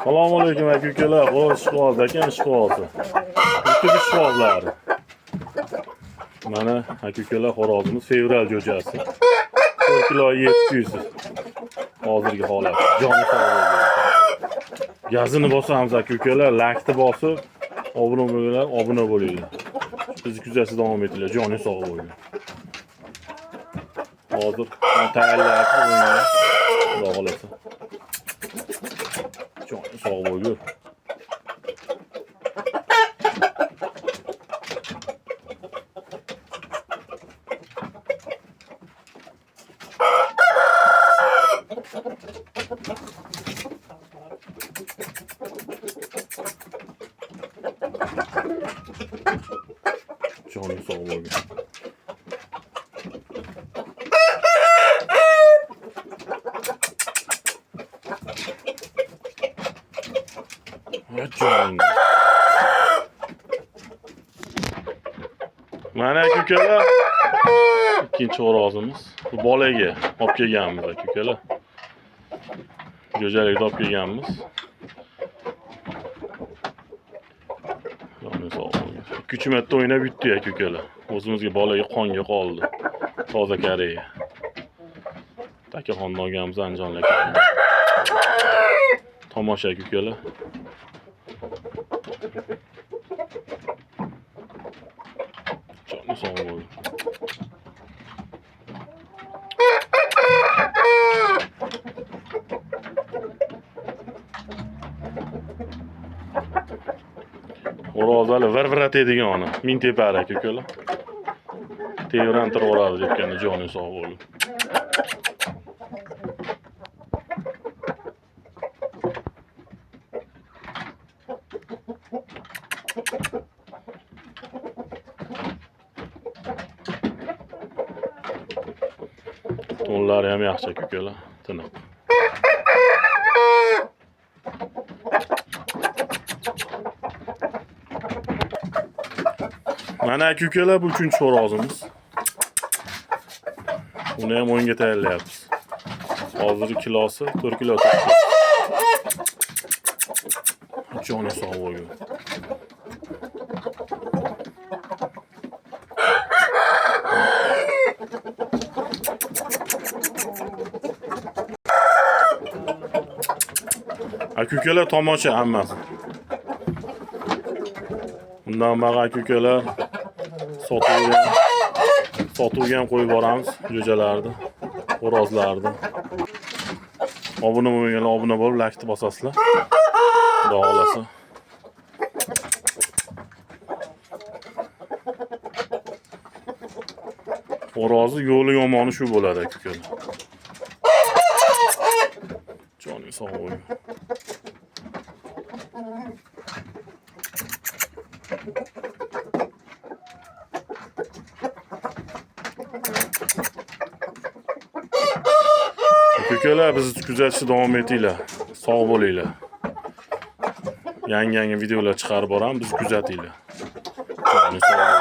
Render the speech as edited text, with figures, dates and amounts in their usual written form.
Assalomu alaykum aka ukalar. Xo'sh, ishqiboz akam ishqibozi. YouTube ishqibozlari. Mana aka ukalar xo'rozimiz fevral jo'jasi. 4 kilo 700. Hozirgi holat. Joni sog' bo'lsin. Gazini bosamiz aka ukalar, lakni bosib, obuna bo'lganlar obuna bo'linglar. Bizni kuzatishda davom etinglar. Joni sog' bo'lsin. Hozir tayyorlayapmiz o'yinga. Xudo xolasa. Joni sog' bo'lgur. Joning sog' bo'lgur. Joning. Mana aka ukalar. Ikkinchi xo'rozimiz. Bu bolaga olib kelganmiz aka ukalar. Jo'jalikda olib kelganmiz. Joni sog' bo'lsin. 2-3 marta o'ynab yutdi aka ukalar. O'zimizga bolaga qonga qoldi. Toza Koreya. Takaxondan olganmiz Andijonlik. Tomosha aka ukalar. Joni sog' bo'lsin. Xo'roz hali virviratadigan ona. Ming tepar aka ukalar. Tevrantirib debgani joni sog' bo'lsin. Tonlari ham yaxshi aka ukalar, tiniq. Mana aka ukalar bu uchinchi xo'rozimiz. Uni ham o'yinga tayyorlayapmiz. Hozirgi kilosi 4 kilo 900. Joni sog' bo'lsin. Aka ukalar tomosha hammasi. Bundan bag'a aka ukalar sotuvga ham qo'yib boramiz jo'jalarni, xo'rozlarni. Obuna bo'lmaganlar obuna bo'lib laykni bosasizlar. Xudo xolasa. Xo'rozni yo'li yomoni shu bo'ladi aka ukalar. Joning sog' bo'lsin. Aka ukalar bizni kuzatishda davom etinglar. Sog' bo'linglar. Yangi-yangi videolar chiqarib boramiz, bizni kuzatinglar. Joning sog' bo'lsin.